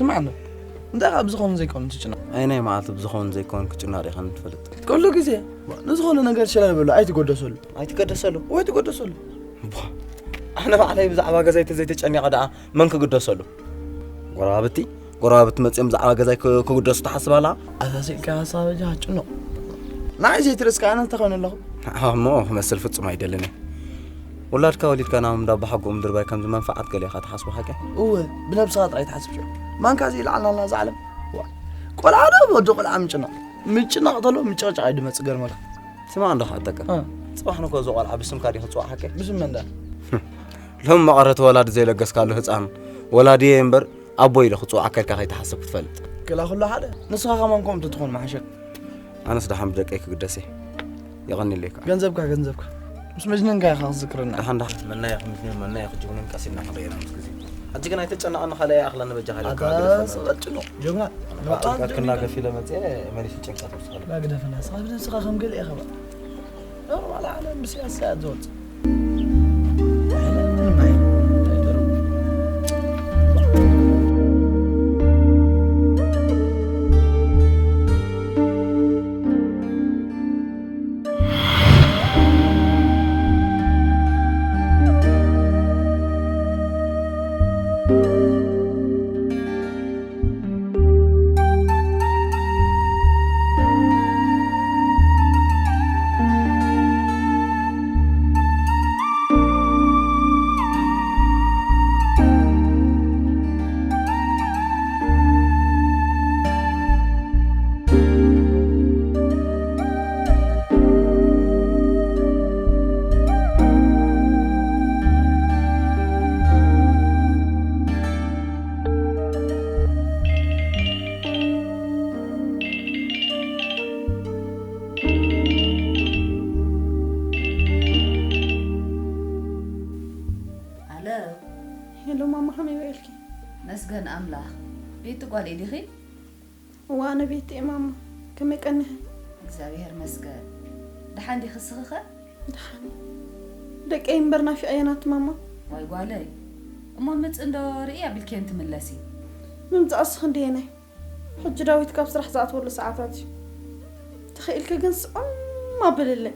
ስማዕ እንዶ፣ እንታይ ካብ ዝኾነ ዘይኮነ ትጭነቕ? ኣይ፣ ናይ መዓልቲ ብዝኾነ ዘይኮነ ክጭነቕ ዲኻ ንትፈልጥ? ኩሉ ግዜ ንዝኾነ ነገር ሽለል በሎ፣ ኣይትገደሰሉ። ኣይትገደሰሉ? ወይ ትገደሰሉ? ቧ፣ ኣነ ባዕለይ ብዛዕባ ገዛይ ተዘይተጨኒቐ ደኣ መን ክግደሰሉ? ጎረባብቲ፣ ጎረባብቲ መጺኦም ብዛዕባ ገዛይ ክ-፣ ክግደሱ ትሓስብ ኣላ? ኣሳሲልካ ሓሳብ ጃ ጭኖ። ንዓይ ዘይትርእስካ ኣነ እንታይ ኮይነ ኣለኹ? ንዓኻ እሞ ክመስል ፍጹም ኣይደልን እየ። ውላድካ ወሊድካ ናብ እንዳ ኣቦሓጎኦም ድርባይ ከምዚ መንፈዓት ገለ ኢኻ ትሓስቦ ሓቂ? እወ፣ ብነብስኻ ጥራይ ትሓስብ ሽዑ። ማንካ እዚ ይልዓልና ኣላ እዛ ዓለም። ዋ፣ ቆልዓ ዶ ወዲ ቆልዓ ምጭናቕ? ምጭናቕ ተሎ ምጭቕጫቕ እዩ ድመጽእ ገርመልካ። ስማዕ እንዶ ክሓተካ። እ። ጽባሕ ንግሆ እዚ ቆልዓ ብስምካ ድዩ ክጽዋዕ ሓቂ? ብስም መን ደኣ? ሎም መቐረት ወላዲ ዘይለገስካሉ ህጻን ወላዲ እየ እምበር ኣቦ ኢሉ ክጽዋዕ ከልካ ከይትሓስብ ክትፈልጥ። ክላ ኩሉ ሓደ። ንስኻ ከማን ከምኡ ትኾን መሓሸክ። ኣነስ ደሓን ብደቀይ ክግደስ እየ። የቐንየለይ ከዓ። ገንዘብካ፣ ገንዘብካ። ምስ መጅነንካ ኢኻ ክዝክረና። ደሓን፣ ደሓን። መናየ ክምጅንን መናየ ክጅግኑን ቀስ ኢልና ክንርእየና ምስ ግዜ። ሕጂ ግን ኣይተጨነቐኒ፣ ካልእ ይኣኽለኒ በጃኻ ኢለካ ኣታ ግደፈና። ስቐጭ ነው። ጀግና። ኣብ ጭንቀት ክናገፍ ኢለ መፅየ፣ መሊሱ ጭንቀት ውስጥ ኣለ። ላ ግደፈና። ስኻ ብነብስኻ ከም ገለ ኢኻ በቃ። ኖርማል ዓለም ብስያት ስያት ዝወፅእ። ኣሎ። ሄሎ ማማ፣ ከመይ ውዒልኪ? መስገን ኣምላኽ። ቤቲ ጓል ኢዲኺ? እዋ፣ ኣነ ቤቲ እየ ማማ። ከመይ ቀኒኺ? እግዚኣብሔር መስገን። ደሓን ዲኺ ስኽኸ? ደሓን። ደቀይ እምበር ናፊቐየናት ማማ። ዋይ ጓለይ። እሞ ምጽእ እንዶ ርእይ ኣቢልክየን ትምለሲ። ምምጻእስ ክንደየናይ? ሕጂ ዳዊት ካብ ስራሕ ዝኣትወሉ ሰዓታት እዩ። ተኽኢልኪ ግን ስዕም ኣብልለይ።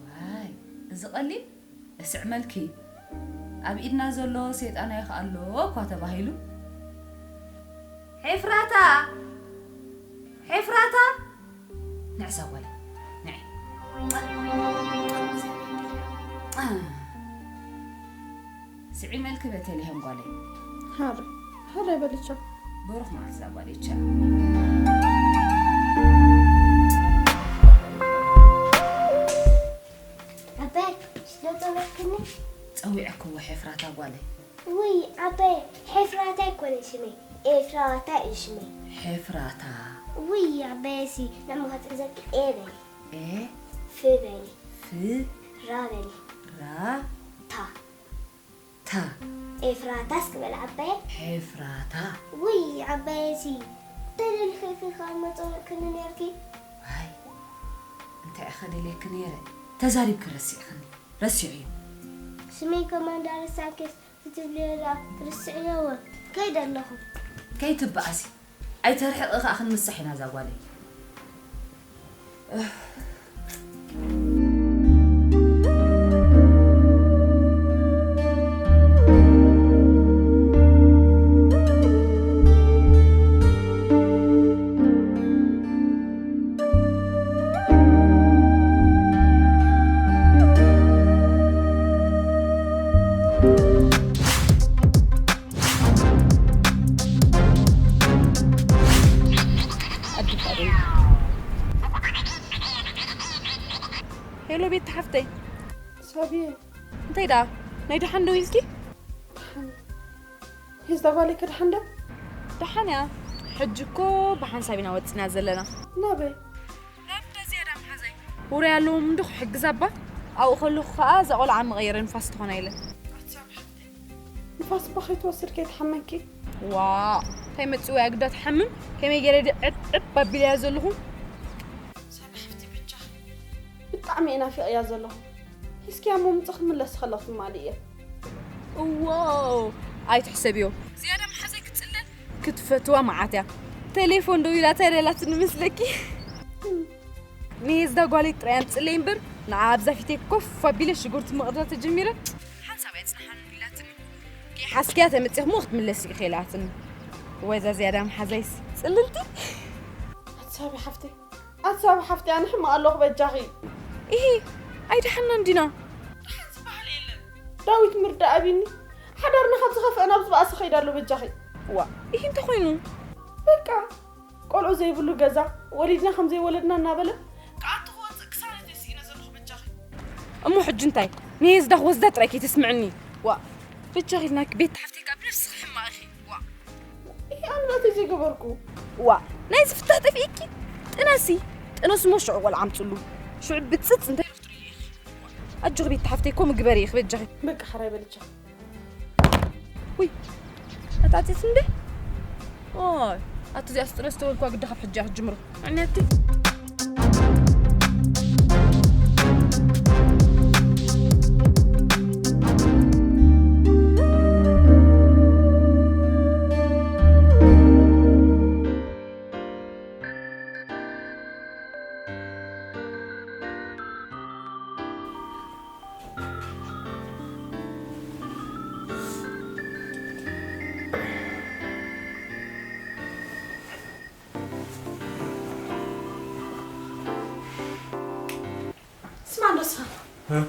ዋይ፣ እዚ ቀሊል? እስዕ መልኪ፣ ኣብ ኢድና ዘሎ ሰይጣን ኣይክኣሎ እኳ ተባሂሉ። ዔፍራታ! ዔፍራታ! ንዕ እዛ ጓለይ፣ ንዒ። ስዒ መልኪ ቤተልሔም ጓለይ። ሃረ፣ ሃረ በልቻ። ብሩኽ መዓልቲ እዛ ጓለይ ቻ። ኣባይ፣ ስለ ጸወዕክኒ? ጸዊዐክዎ ሔፍራታ ጓለይ። ውይ ኣባይ፣ ሔፍራታ ኣይኮነን ሽመይ፣ ኤፍራታ እዩ ሽመይ። ሔፍራታ። ውይ ኣባየሲ፣ ናማኻት ዘቂ ኤ በሊ። ኤ? ፍ በሊ። ፍ? ራ በሊ። ራ? ታ። ታ። ኤፍራታ እስኪ በል ዓባየ። ሔፍራታ። ውይ ዓባየሲ፣ ተደሊኺ ኢኺ ካብ መጸውዕክኒ ነርኪ። ዋይ፣ እንታይ ኢኸ ደልየኪ ነይረ? ተዛሪብኪ ረሲዕኽኒ። ረሲዑ እዩ። ስመይ ከማን ዳረሳንኪስ ክትብልዮ ደኣ ትርስዕዮ እወ። ከይደ ኣለኹ። ከይትበኣሲ። ኣይተርሕቒ ኸኣ ክንምሳሕ ኢና እዛ ጓለይ። ሄሎ ቤት ሓፍተይ። ሳብየ። እንታይ ደኣ? ናይ ደሓን ዶ ኢልኪ? ሄዝዳ ጓለይ ከ ደሓን ዶ? ደሓን እያ። ሕጂ እኮ ብሓንሳብ ኢና ወጺና ዘለና። ናበይ? ናብ እንዳ ዝያዳ መሓዛይ። ውራይ ኣለዎም እንዶ ክሕግዛ እባ። ኣብኡ ከለኹ ከኣ እዛ ቆልዓ መቐየሪ ንፋስ ትኾና ኢለ። ንፋስ እባ ከይትወስድ ከይትሓመኪ። ዋእ፣ እንታይ መጺእዋ እያ ግዳ ትሓምም? ከመይ ገይረ ድየ ዕጥ ዕጥ ኣቢለያ ዘለኹ? ሳሚ ሓፍቲ በጃኺ፣ ብጣዕሚ እየ ናፊቐያ ዘለኹ። ሒዝክያ እሞ ምጽእ ክትምለሲ ከለኺ ትማሊ እየ። እዎ፣ ኣይትሕሰብዮ። ዝያዳ መሓዛይ ክትጽለል፣ ክትፈትዋ መዓት እያ። ቴሌፎን ደዊላ እንታይ ደላትኒ መስለኪ? ንየዝዳ ጓለይ ጥራይ ኣምፅለይ እምበር ንዓ ኣብዛ ፊተይ ኮፍ ኣቢለ ሽጉርቲ ምቕዳድ ተጀሚረ ሓንሳብ ኣይፅንሓን ኢላትኒ። ከይሓዝክያ ተመፂኽሞ ክትምለሲ ኢኺ ኢላትኒ። ወዛ ዝያዳ መሓዛይስ ፅልልቲ። ኣትሳቢ ሓፍተይ፣ ኣትሳቢ ሓፍተይ፣ ኣነ ሕማቕ ኣለኹ በጃኺ። ኢሂ፣ ኣይደሓናን ዲና። ደሓን ዝበሃል የለን። ዳዊት ምርዳእ ኣቢኒ። ሓዳርና ካብ ዝኸፍአ ናብ ዝበኣሰ ኸይዳ ኣሎ በጃኺ። ዋ፣ ኢሂ እንታይ ኮይኑ? በቃ፣ ቆልዑ ዘይብሉ ገዛ፣ ወሊድና ከም ዘይወለድና እናበለ፣ ከኣቱ ክወፅእ ክሳነተይ ስኢነ ዘለኹ በጃኺ። እሞ ሕጂ እንታይ? ንየዝዳ ክወስዳ ጥራይ ከይተስምዕኒ። ዋ፣ በጃኺ ኢልናኪ ቤት ሓፍተይ ካብ ነፍስኺ ሕማቕ ኢኺ። ዋ። ኢሂ ኣምላተይ ዘይገበርኩ። ዋ፣ ናይ ዝፍታህ ጠፊእኪ? ጥነሲ፣ ጥነሲ እሞ ሽዑ ቆልዓ ኣምፅሉ። ሽዑ ብፅፅ እንታይ ኢሉ ክትርእዮ ኢኺ? ኣጆኺ ቤት ሓፍተይ ከምኡ ግበሪ ኢኺ በጃኺ። በቃ ሓራይ በልቻ። ውይ፣ ኣጣጢስ እንደ? ኦይ፣ ኣቲ እዚኣ ስጥነስ ተበልኳ ግዳ ካብ ሕጂ እያ ክትጅምሮ። ኣነቲ። ስማ እንዶ ስኻ። እ?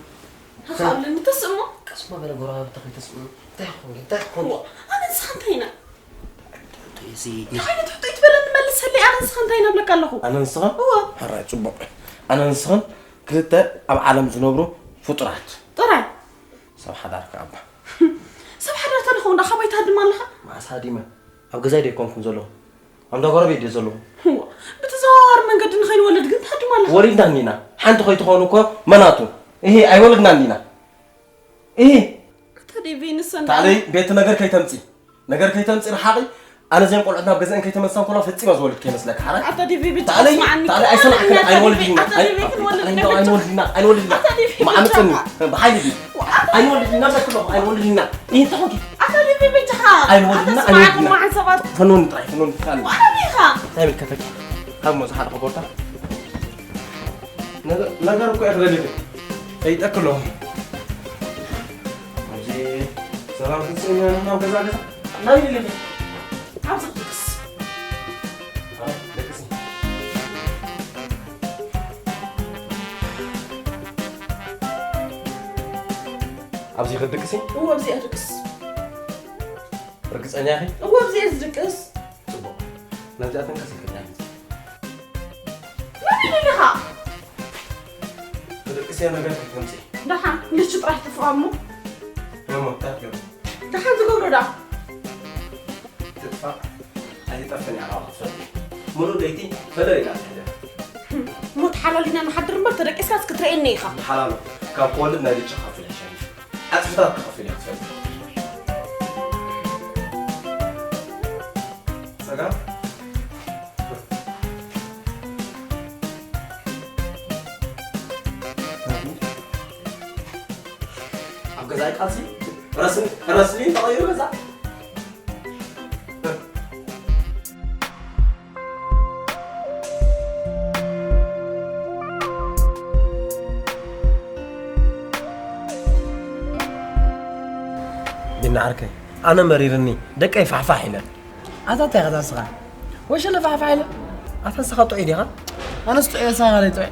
ንኽኣለኒ ተስእሞ። ቀስ በል ጎረባብቲ ከይተስእሞ። እንታይ ኾንኪ? እንታይ ኾንኪ? ዋ፣ ኣነ ንስኻ እንታይ ኢና? እንታይ እዚ እንታይ ዓይነት ሕቶ ይትበለኒ? መልሰለይ፣ ኣነ ንስኻ እንታይ ኢና እብለካ ኣለኹ? ኣነ ንስኻ? እወ። ሕራይ ጽቡቕ። ኣነ ንስኽን ክልተ ኣብ ዓለም ዝነብሩ ፍጡራት። ጥራይ? ሰብ ሓዳር ከኣ እባ። ሰብ ሓዳር ተለኹ እንዳ ካባይ ትሃድም ኣለኻ? መዓስ ሃዲመ? ኣብ ገዛይ ዶ ኣይኮንኩን ዘለኹ? ኣብ እንዳ ጎረቤት ድየ ዘለኹ? እዋ፣ ብተዘዋዋሪ መንገዲ ንኸይንወልድ ግን ትሃድም ኣለኻ። ወሊድና እንዲና። ሓንቲ ከይትኾኑ እኮ መናቱ። እሂ፣ ኣይወለድናን እንዲና። እሂ። ኣታ ዴቪ፣ ንሰን ታዕለይ፣ ቤት ነገር ከይተምጺ። ነገር ከይተምጺ ርሓቒ። ኣነ ዘን ቆልዑት ናብ ገዛእን ከይተመልሳን ከለዋ ፈጺመ ዝወልድ ከይመስለካ፣ ሓራይ? ኣታ ዴቪ፣ ብቻ ታዕለይ፣ ስማዕኒ። ታዕለይ፣ ኣይሰማዕክን፣ ኣታ ዴቪ፣ ኣይንወልድና። ኣታ ኣይ-፣ ዴቪ፣ ኣታ ክንወልድ ዴቪ፣ ኣይንወልድና። ብቻ። ኣይንወልድና። ኣታ ዴቪ፣ ብቻ። መዓመጽኒ። ብሓይሊ ድዩ? ኣታ ዴቪ። ኣይንወልድና፣ በክሎ፣ ኣይንወልድና። ይንተኾኪ። ኣታ ዴቪ፣ ብቻ። ኣይንወልድና፣ ስማዕኒ፣ ኣይንወልድና። መዓት ሰባት። ፈኖኒ ጥራይ፣ ፈኖኒ ጥራይ። ዋዕላ ዲኻ? እንታይ ይምልከተኪ? ካብ ሞዛ ሓደ ከቦርታ። ነገር፣ ነገር እኮ እየ ክደልየኪ። ጠይጠክ ኣለኹ። ኣብዚ ሰላም ክትስእኛ ናብ ገዛ ገዛ። ናይ ልልኺ። ኣብዚ ክትክስ። ኣብ ደቅሲ። ኣብዚ ክትድቅሲ? እዎ፣ ኣብዚ እድቅስ። ርግጸኛ ኢኺ? እዎ፣ ኣብዚ እየ ዝድቅስ። ጽቡቕ። ነዚኣ ተንቀስ ኢልክና ኢኺ። መን ኢሉ ኢኻ? ክድቅስ እየ ነገር ከይተምጽኢ። ደሓን፣ ልቹ ጥራሕ ጥፍኣ እሞ። እሞ፣ እንታይ ትገብሪ? ደሓን ዝገብሮ ደኣ። ትጥፋእ፣ ኣይትጠፍእን እያ፣ ናብኣ ክትፈልጥ። ሙሉእ ለይቲ ፈለር ኢላ ትሕደር። እሞ ተሓላሊና ንሓድር እምበር፣ ተደቂስካስ ክትርእየኒ ኢኻ። ሓላሉ፣ ካብ ክወልድ ናይ ልጭ ከፍል እየ ሸሪፍ። ኣጥፍታት ክኸፍል እየ ክትፈልጥ። ጸጋ። ኣብ ገዛይ ቃልሲ ረስሊ፣ ረስሊ ተቐይሩ ገዛ። ቢና ዓርከይ፣ ኣነ መሪርኒ፣ ደቀይ ፋሕፋሕ ኢለን። ኣታ እንታይ ኢኻ ንስኻ? ወሸለ ፋሕፋሕ ኢለ። ኣታ ንስኻ ጥዑይ ዲኻ? ኣነስ ጥዑይ እየ፣ ንስኻ ካልኣይ ጥዑይ።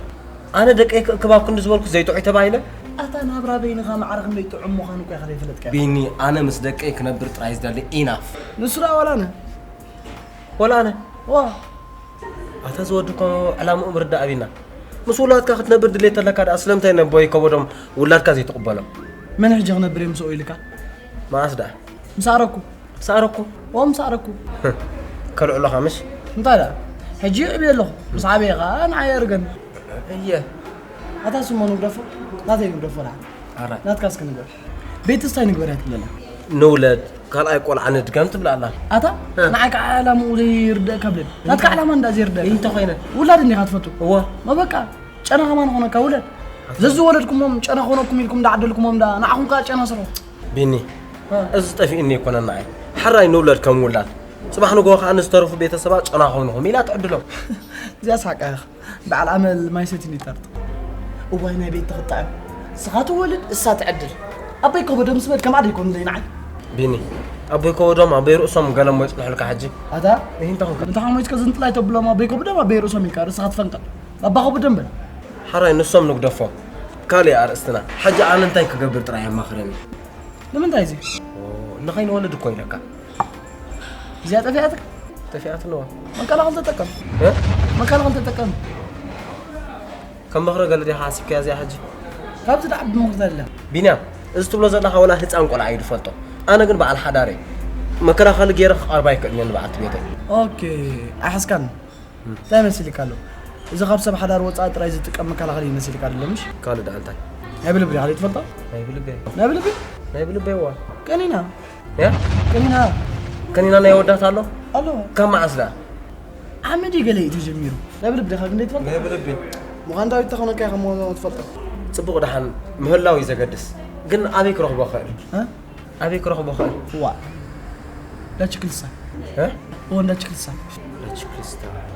ኣነ ደቀይ ክእክብ ኣብ ክንዲ ዝበልኩ ዘይጥዑይ ተባሂለ? ኣታ ናብራ በይንኻ ማዕረ ክንደይ ጥዑም ምዃኑ እኮ ኢኻ ዘይፈለጥካዮ። ቢኒ፣ ኣነ ምስ ደቀይ ክነብር ጥራይ ዝደሊ ኢናፍ። ንሱ ደኣ ዋላ ኣነ። ወላ ኣነ? ዋ። ኣታ እዚ ወዲ እኮ ዕላምኡ ምርዳእ ኣቢና። ምስ ውላድካ ክትነብር ድሌት ተለካ ደኣ ስለምንታይ ነቦይ ከበዶም ውላድካ ዘይትቕበሎም? መን ሕጂ ክነብር እየ ምስኡ ኢልካ? መዓስ ደኣ? ምስ ኣረኩ። ምስ ኣረኩ? ኦ፣ ምስ ኣረኩ። ከልዕሎኻ ምሽ? እንታይ ደኣ? ሕጂ ይዕብየ ኣለኹ። ምስ ዓበየ ኸኣ ንዓይ የእርገኒ። እየ። ኣታ ስሞ ንግደፎ? ናተይ ንግደፎ ደኣ። ኣራይ። ናትካ እስኪ ንገር። ቤትስ እንታይ ንግበር እያ ትብለና? ንውለድ፣ ካልኣይ ቆልዓ ንድገም ትብል ኣላ። ኣታ፣ እ። ንዓይ ከዓ ዕላምኡ ዘይርደእካ ብለኒ። ናትካ ዕላማ እንዳ ዘይርደእካ። እንታይ ኮይነ? ውላድ እንዲኻ ትፈቱ? እወ። መበቃ፣ ጨና ከማን ኾነካ ውለድ። ኣታ። ዘዝወለድኩሞም ጨና ኾነኩም ኢልኩም እንዳዓደልኩሞም እንዳ፣ ንዓኹም ከዓ ጨና ስርሑ። ቢኒ፣ እ። እዚ ጠፊእኒ ኣይኮነን ንዓይ። ሕራይ ንውለድ ከም ውላድ። ጽባሕ ንግሆ ከኣ ንዝተረፉ ቤተሰባ ጨና ኮይንኹም ኢላ ትዕድሎም። እዚኣ ሰሓቃ ኢኻ። በዓል ኣመል ማይ ሰትዩ ይጠርጥ። እዋይ ናይ ቤት ትኽጣዕ። ንስኻ ትወልድ እሳ ትዕድል። ኣቦይ ከበዶም ስበድ ከም ኣደ ይኮኑ ደይ ንዓይ። ቢኒ፣ ኣቦይ ከበዶም ኣቦይ ርእሶም ገለም ወይ ጽንሕልካ ሕጂ። ኣታ ይህንታ ኹንካ። እንተ ሓሞይ እስከ ዝንጥላይ ተብሎም ኣቦይ ከበዶም ኣቦይ ርእሶም ኢልካ ርእስኻ ትፈንቀል። ኣባ ከበዶም በል። ሓራይ ንሶም ንግደፎም። ካልእ ኣርእስትና። ሕጂ ኣነ እንታይ ክገብር ጥራይ ኣማኽረኒ። ንምንታይ እዚ? ኦ፣ ንኸይንወልድ እኮ ኢለካ። እዚኣ ጠፊኣትካ? ጠፊኣትንዋ። መከላኸል ተጠቀም። እ? መከላኸል ተጠቀም። ከም ምኽሪ ገለ ዲኻ ሓሲብካያ እዚኣ ሕጂ? ካብዚ ደኣ ዓቢ ምኽሪ ተለ። ቢንያም፣ እዚ ትብሎ ዘለኻ ወላ ህፃን ቆልዓ እዩ ዝፈልጦ። ኣነ ግን በዓል ሓዳር እየ። መከላኸሊ ገይረ ክቐርባ ኣይክእልን እየ ንበዓልቲ ቤተይ። ኦኬ፣ ኣይሓስካን። እንታይ መሲልካ ኣሎ? እዚ ካብ ሰብ ሓዳር ወጻኢ ጥራይ ዝጥቀም መከላኸሊ እዩ መሲልካ ኣሎ፣ ምሽ? ካልእ ደኣ እንታይ? ናይ ብልቢ ዲኻ ዘይትፈልጦ? ናይ ብልቢ። ናይ ብልቢ? ናይ ብልቢ እዋ። ቀኒና። ያ? ቀኒና። ቀኒና ናይ ወዳት ኣሎ? ኣሎ። ካብ መዓስ ደኣ? ዓመት እዩ ገለ እዩ ተጀሚሩ። ናይ ብልቢ ዲኻ ግን ዘይትፈልጦ? ናይ ብልቢ። ምዃን ዳዊት ተኾነካ ኢኻ እሞ ትፈልጦ። ጽቡቕ ደሓን ምህላው እዩ ዘገድስ። ግን ኣበይ ክረኽቦ እኽእል? እ? ኣበይ ክረኽቦ ኽእል? እዋ። ዳች ክልሳ። እ? እዎ፣ ዳች ክልሳ። ዳች ክልሳ።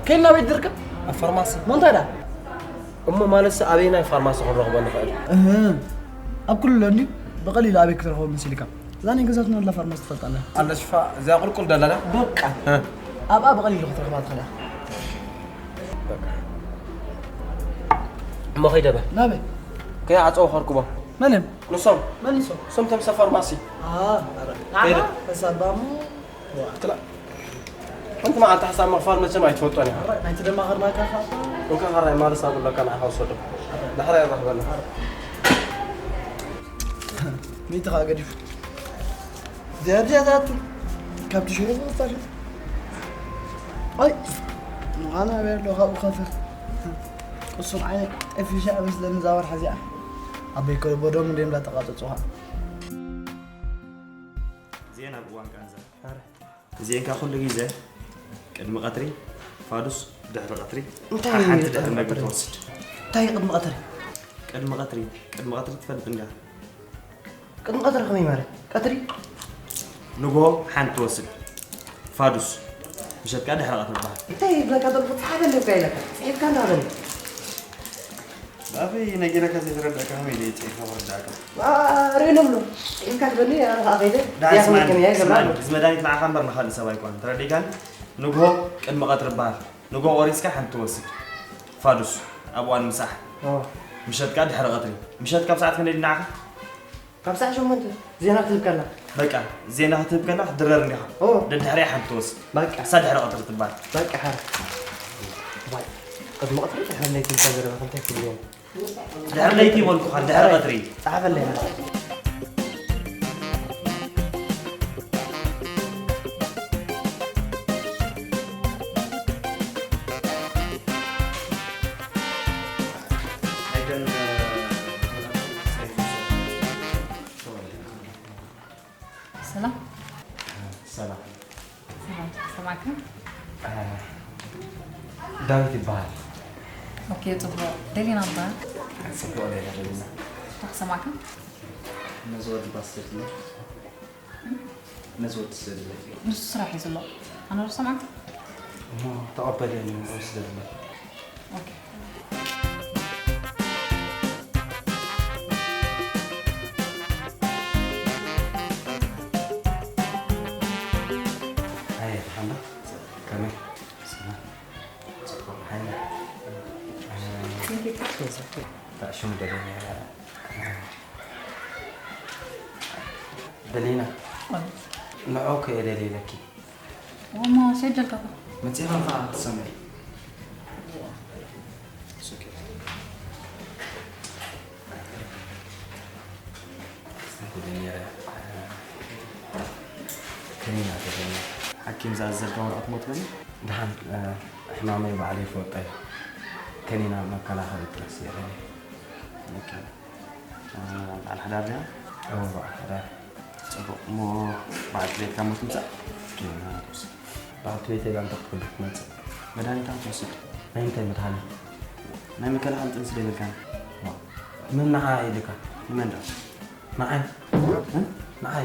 ከይና ቤት ድርቅም? ኣብ ፋርማሲ። ሞ እንታይ ዳ? እሞ ማለትስ ኣበይናይ ፋርማሲ ክንረኽቦ ንኽእል? እህ። ኣብ ኩሉ ኣሎ እንድዩ? ብቐሊሉ ኣበይ ክትረኽቦ መሲልካ? እዛ ናይ ገዛትና ዘላ ፋርማሲ ትፈልጣ ኣላ። ኣላ ሽፋ፣ እዚኣ ቁልቁል ደላላ? በቃ። እ? ኣብኣ ብቐሊሉ ክትረኽባ ትኽእላ። በቃ። እሞ ኸይደ በ? ናበይ? ከይዓጸው ኸርክቦ። መን እዮም? ንሶም። መን ንሶም? እሶም ተምሰ ፋርማሲ። አ፣ ኧረ። ከይደ። ንዓኻ ተሳባሙ። ትላ-፣ ሓንቲ መዓልቲ ሓሳብ ምኽፋል መቸም ኣይትፈልጦን ኢኻ። ኧረ፣ ናይቲ ደማ ኸርናካ ኸኣ። እንካ ኸራይ ማለት ኣብለካ ንዓኻ ውሰዶ። ዳሕራይ ይራኽበና። ሚእቲ ኸኣ ገዲፉ። ዚያድያ ዛቱ። ካብቲ ሽሮ ዝወጣ ሽሮ። ኣይ፣ ምዃኑ ኣበይ ኣሎ ካብኡ ከፍር። ቅሱን ዓይነ ጠፊሻ መስለኒ እዛ ወርሒ እዚኣ። ኣበይ ከሎ ቦዶም እንድዮም እንዳተቃጸጹኻ። ዜና ኣብ እዋን ቃንዛ። ኣረ። እዚኤን ከኣ ኩሉ ግዜ ቅድሚ ቀትሪ ፋዱስ፣ ድሕሪ ቀትሪ እንታይ እዩ ሓንቲ ድሕሪ ቅድሚ መግቢ ቀትሪ? ትወስድ። እንታይ እዩ ቅድሚ ቀትሪ? ቅድሚ ቀትሪ፣ ቅድሚ ቀትሪ ትፈልጥ እንዲኻ? ቅድሚ ቀትሪ ከመይ ማለት? ቀትሪ? ንግሆ ሓንቲ ትወስድ። ፋዱስ፣ ምሸት ከኣ ድሕሪ ቀትሪ ይበሃል። እንታይ ይብለካ ዘለኹ? ጻሓፈለይ እኮ ኢለካ። ጽሒፍካ እንዳበለኒ። ኣበይ ነጊረካ ዘይተረዳእካ ከመይ ኢለ ጽሒፈ ክርዳእካ? ዋ፣ ርእ ንብሎ። ጽሒፍካ ትበኒ፣ ኣነ ኸኣ ከይደ፣ ድሓን ያኽ ስማዕኒ፣ መከመያ ይገብራ ስማዕኒ፣ ኣሎ። እዚ መድሃኒት ንዓኻ እምበር ንኻልእ ሰብ ኣይኮነን። ተረዲእካኒ? ንግሆ ቅድሚ ቀትሪ ይበሃል። ንግሆ ቆሪስካ ሓንቲ ትወስድ። ፋዱስ፣ ኣብ እዋን ምሳሕ። ኦ። ምሸት ከኣ ድሕሪ ቀትሪ። ምሸት ካብ ሰዓት ክንደይ ንዓኻ? ካብ ሰዓት ሸሞንተ ዜና ክትህብ ከላ። በቃ፣ ዜና ክትህብ ከላ ክትድረር እንዲኻ። ኦ። ደድሕሪኣ ሓንቲ ትወስድ። በቃ። እሳ ድሕሪ ቀትሪ ትበሃል። በቃ፣ ሓር። ዋይ፣ ቅድሚ ቀትሪ ድሕሪ ለይቲ እንታይ ዘረባ እንታይ ክብሉ እዮም? ድሕሪ ለይቲ ይበልኩኻ፣ ድሕሪ ቀትሪ። ጸሓፈለይ። ሰላም። ሰላም። ሰላም፣ ሰማዕካ? እ፣ ዳዊት ይበሃል። ኦኬ፣ ጽቡቕ። ደሊና እምበኣር? ጽቡቕ ደሊና፣ ደሊና። እንታይ ክሰማዕካ? ነዚ ወዲ ባስ ዘድሊ። ነዚ ወዲ ዘድሊ። ንሱ ስራሕ እዩ ዘሎ። ኣነ ዶ ሰማዕካ? እሞ ተቐበልዮ፣ ንዕኡ ስደድለይ። ኦኬ። ሃየ፣ ሓንዳ። ከመይ? ሰላም። ጽቡቕ። ሃየ። እንታይ ሽሙ ደሊና? ደሊና። ኣዎ። ንዕኡ ከ እየ ደልየለኪ። እሞ ሰጀልካ እኮ። መጺኻ ኸኣ ትሰምዒ። It's okay። እንታይ ተጀሚረ? ከኒና ተጀሚረ። ሓኪም ዝኣዘዘልካ ወረቐት ሞት በሊ? ደሓን፣ እ፣ ሕማመይ ባዕለይ ይፈልጦ እየ። ከኒና መከላኸሊ ጥራሕ ስኢነ እየ። ኦኬ። እ፣ በዓል ሓዳር ዲኻ? እወ፣ በዓል ሓዳር። ጽቡቕ። እሞ በዓልቲ ቤትካ እሞ ትምጻእ? ኪንና ንወስድ። በዓልቲ ቤተይ ላንታ ክትወስድ ክትመጽእ። መድሃኒት ትወስድ? ናይ እንታይ መድሃኒት? ናይ መከላኸሊ ጥንሲ ዶ ይብልካኒ? ዋ፣ መን ንዓይ ኢልካ? ንመን ደኣ? ንዓይ። እ? ንዓይ።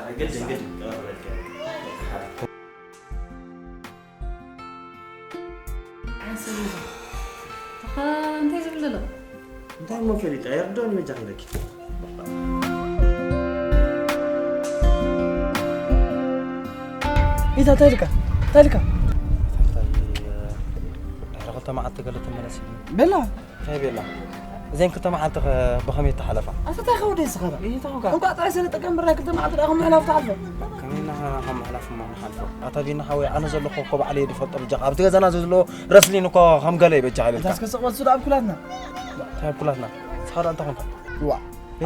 ሓራይ ግድን ግድን ክቐርበልካ። ሓራይ። ኣሰሉዛ እንታይ ዝብል ዘሎ? እንታይ እሞ ፈሊጣ የርዶን ይበጃ ክለኪ። ኢታ እንታይ ኢልካ እንታይ ኢልካ? ድሕሪ ክልተ መዓልቲ ገለ ትመለስ እዩ። ቤላ እንታይ ቤላ? እዘን ክልተ መዓልቲ ኸ ብኸመይ ይተሓለፋ? ኣታ እንታይ ከውደ ስኻ? ይተኸውካ። እንኳ ጥራይ ሰለጠ ቀንብር ናይ ክልተ መዓልቲ ዳኹም ምሕላፍ ትሓልፎ። ከመይና ካብ ምሕላፍ እሞ ንሓልፎ። ኣታ ቢና ሓወይ ኣነ ዘለኹ እኮ ባዕለይ ድፈልጦ ብጃኻ ኣብቲ ገዛና ዘሎ ረስሊን እኮ ከም ገለ ይበጃ ኢልካ። እዛ እስከ ስቕ በል ሱዳ ኣብ ኩላትና። እንታይ ኣብ ኩላትና? ንስኻ ደኣ እንታይ ኮንካ? ዋ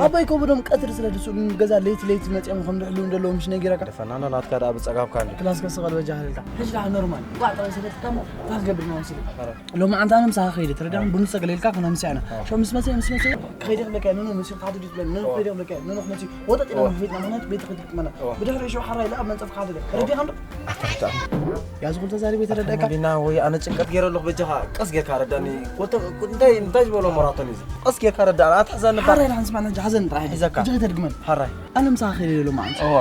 ኣቦይ ከብዶም ቀትሪ ስለ ድስኡ ገዛ ለይቲ ለይቲ መፅኦም ከም ድሕልው እንደለዎ ምሽ ነጊረካ። ደፈናና ናትካ ደኣ ብፀጋብካ እንዲ። ክላስ ከስቐል በጃ ሃልልካ ሕጂ ደኣ ኖርማል እንኳዕ ጥራይ ሰለጥካ እሞ እንታይ ትገብር ኢና መስሉ። ሎማዓንቲ ኣነ ምሳኻ ከይደ ተረዲእካ ቡን ሰገለ ኢልካ ክነምስያ ኢና። ሸው ምስ መፅአ ምስ መፅአ ከይደ ክብለካ እየ፣ ኖኖ መሲልካ ሓደ ድዩ ትብለኒ፣ ኖኖ ከይደ ክብለካ እየ፣ ኖኖ ክመፅእ ወጠጥ ኢልና ንኸይድና ምኽንያቱ ቤት ክድቅመና። ብድሕሪ ሸው ሓራይ ኢለ ኣብ መንፀፍካ ሓደ ተረዲእካ እንዶ? ያዝ ኩሉ ተዛሪበ ተረዳእካ። ቢና ወይ ኣነ ጭንቀት ገይረ ኣለኹ በጃኻ ቀስ ጌርካ ረዳኒ። ወተ እንታይ እንታይ ዝበሎ ሞራቶን እዩ። ቀስ ጌርካ ረዳኒ ኣትሕዘኒ ባ። ሓራይ ኢልካ ንስማዕ፣ ሕጂ ሓዘን ጥራሕ እዩ። ሒዘካ። ሕጂ ከተድግመኒ። ሓራይ ኣነ ምሳኻ ከይደ ኢለ ሎማዓንቲ። እዋ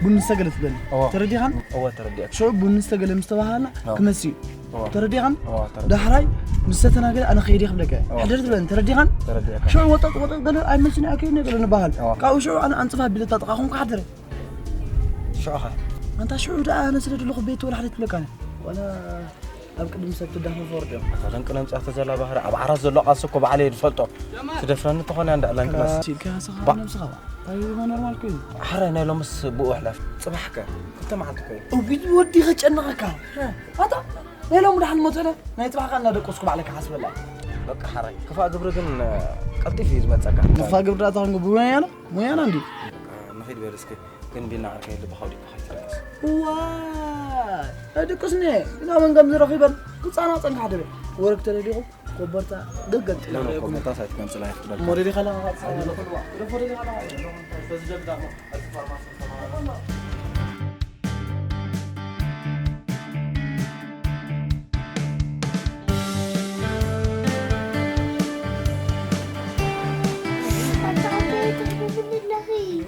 ቡን ዝተገለ ትብለኒ። እዋ። ተረዲኻን? እዋ ተረዲእካ። ሽዑ ቡን ዝተገለ ምስ ተባሃልና እዋ። ክመሲ እዩ። እዋ። ተረዲኻን? እዋ ተረዲእካ። ዳሕራይ ምስ ተተናገደ ኣነ ከይደ ክብለካ እየ። እዋ። ሕደር ትብለኒ። ተረዲኻን? ተረዲእካ። ሽዑ ወጠጥ ወጠጥ ገለ ኣይመልስን እየ ከይድ ገለ ንበሃል። እዋ። ካብኡ ሽዑ ኣነ ኣንጽፋ ቢለታ ጥቓኹም ክሓድረ። ሽዑ ኸ? ኣንታ ሽዑ ደኣ ኣነ ስለ ደለኹ ቤት ወላ ሓደ ትብለካ። ዋላ ኣብ ቅድሚ ሰብ ትዳፈፍ ወርዶ። ተደንቅነ ምጽኣተ ዘላ ባህሪ ኣብ ዓራት ዘሎ ቃልሲ እኮ ባዕለይ ዝፈልጦ። ትደፍረኒ ተኾነ እንዳ ዕላን ክላስ። ኢልካ ስኻ ባ- ነብስኻ ባ። እንታይ ኖርማል ኮይኑ። ሓራይ ናይ ሎምስ ብኡ ሕለፍ። ጽባሕከ ክልተ መዓልቲ ኮይኑ። እውይ ወዲ ከጨነቐካ። ኣታ ናይ ሎሚ ደሓን ሞተለ ናይ ጽባሕካ እናደቀስኩ ባዕለካ ሓስበላ። በቃ ሓራይ ክፋእ ግብሪ ግን ቀልጢፍ እዩ ዝመጸካ። ንፋ ግብሪ ዳታ ክንጉ ብሞያና ሞያና እንዲ ንኺድ በል እስኪ ግን ቢና ዓርከይ ልብኻ ወዲእካ ከይትደቅስ። እዋ ደቅስኒ ግና መን ከም ዝረኺበን ክጻና ጸንካ ሓደ ወረግ ተደሊኹ ኮበርታ ገገጥ ኖ ኖ ኮበርታ ሳይት ከምጽላ ይፍቅዳል ሞዴል ካላ ካላ ሞዴል ካላ በዚ ደብዳ ፋርማሲ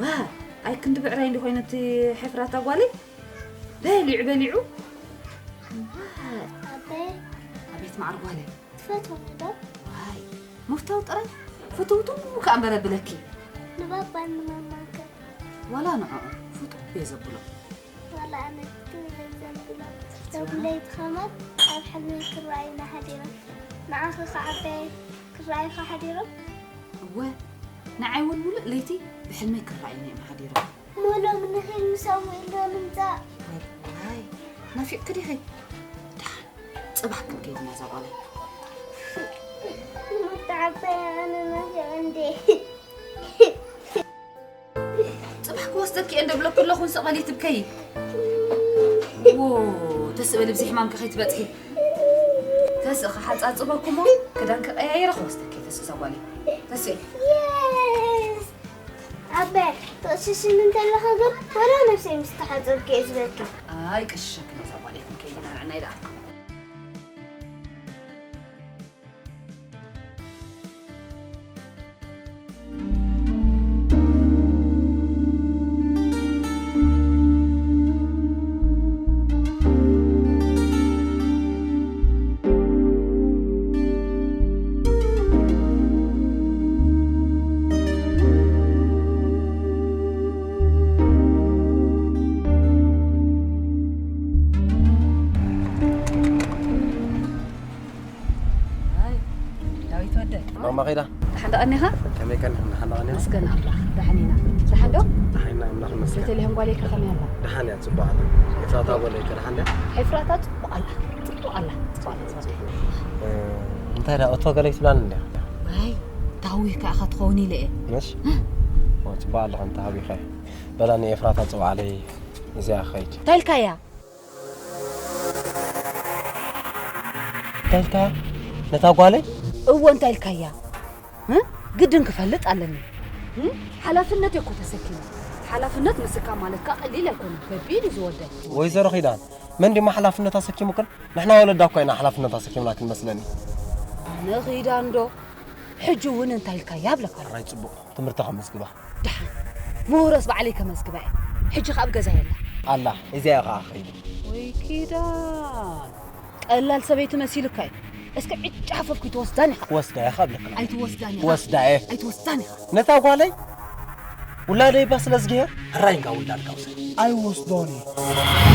ዋ ኣይ ክንዲ ብዕራይ እንዲ ኮይነ እቲ ሕፍራታ ጓለይ በሊዑ በሊዑ ኣበይ ኣቤት ማዕር ጓለይ ትፈትወኒ ዶ ዋይ ምፍታው ጥራይ ፍትውትው ከኣ እምበር ኣብለኪ ንባባን ንማማን ከ ዋላ ንዕኡ ፍጡብ እየ ዘብሎ ዋላ ኣነ ክትብል ዘብሎ ተጉለይ ትኸማት ኣብ ሕልሚ ክረኣዩና ሓዲሮም ንዓኺ ከዓበየ ክረኣዩኻ ሓዲሮም እወ ንዓይ እውን ሙሉእ ለይቲ ብሕልመይ ክረኣዩኒ እዮም ሓዲሮም ሞሎም ንኺል ምሳሙ ኢሎ ንምፃእ ዋይ ናፊቕኪ ዲኺ ደሓን ፅባሕ ክንከይድ ኢና እዛ ጓለይ ምተዓበየ ኣነ ናፊቐ እንዴ ፅባሕ ክወስደኪ እየ እንደብለኩ ኣለኹ ንስቕ በሊ ትብከይ ዎ ተስእ በሊ ብዚ ሕማምኪ ከይትበፅሒ ተስእ ክሓፃፅበኩ እሞ ክዳን ክቀያየረ ክወስደኪ እየ ተስእ እዛ ጓለይ ተስእ የስ ኣበ ተቕሽሽኒ እንተለኻ ግን ወላ ነብሰይ ምስ ተሓፀብኪ እየ ዝበልኪ ኣይ ቀሽሸክን እዛ ጓለይ ክንከይድ ኢና ንዕናይ ደኣ ኣይ፣ ዳዊት ወደይ። ማማ ኸይዳ? ደሓን ዶ ቀኒኻ? ከመይ ቀኒኹም? ደሓን ዶ ቀኒኹም? መስገን ኣምላኽ፣ ደሓን ኢና። ደሓን ዶ? ደሓን ኢና፣ ኣምላኽ ይመስገን። ቤተልሔም ጓለይ ከ ከመይ ኣላ? ደሓን እያ፣ ጽቡቕ ኣላ። ኤፍራታ ጓለይ ከ ደሓን ድያ? ኤፍራታ ጽቡቕ ኣላ፣ ጽቡቕ ኣላ፣ ጽቡቕ ኣላ፣ ጽቡቕ ኣላ። እ፣ እንታይ ደኣ፣ እቶ ገለ ይትብላኒ እንድያ? ዋይ፣ ዳዊት ከኣ ክትኸውን ኢለ እየ። ምሽ? ኦ፣ ጽቡቕ ኣለኻ፣ እንተ ሃቢኸ። በላ ንኤፍራታ ጽውዓለይ፣ እዚኣ ክኸይድ። እንታይ ኢልካያ? እንታይ ኢልካያ? ነታ ጓለይ? እወ እንታይ ኢልካያ? እ? ግድን ክፈልጥ ኣለኒ። እ? ሓላፍነት እየ እኮ ተሰኪመ። ሓላፍነት ምስካም ማለት ከኣ ቀሊል ኣይኮነን። ከቢድ እዩ ዝወደይ። ወይዘሮ ኺዳን፣ መን ድማ ሓላፍነት ኣሰኪሙክን? ንሕና ወለዳ እኳ ኢና ሓላፍነት ኣሰኪምና ክንመስለኒ። ኣነ ኺዳን ዶ? ሕጂ እውን እንታይ ኢልካያ እብለካ ኣለኹ። ሕራይ ጽቡቕ። ትምህርቲ ከመዝግባ። ደሓን ምሁረስ ባዕለይ ከመዝግባ እየ። ሕጂ ከኣ ኣብ ገዛ የላ። ኣላ፣ እዚኣ እያ ከኣ ከይዱ። ወይ ኪዳን፣ ቀላል ሰበይቲ መሲሉካ እዩ። እስከ ዕጫ ሓፈፍኩ ኣይትወስዳን ኢኻ። ክወስዳ እየ ካብ ልክና። ኣይትወስዳን ኢኻ። ክወስዳ እየ። ኣይትወስዳን ኢኻ። ነታ ጓለይ ውላደይ እባ ስለ ዝገየር ሕራይ እንካ ውላድካ ውሰድ። ኣይወስዶን እየ።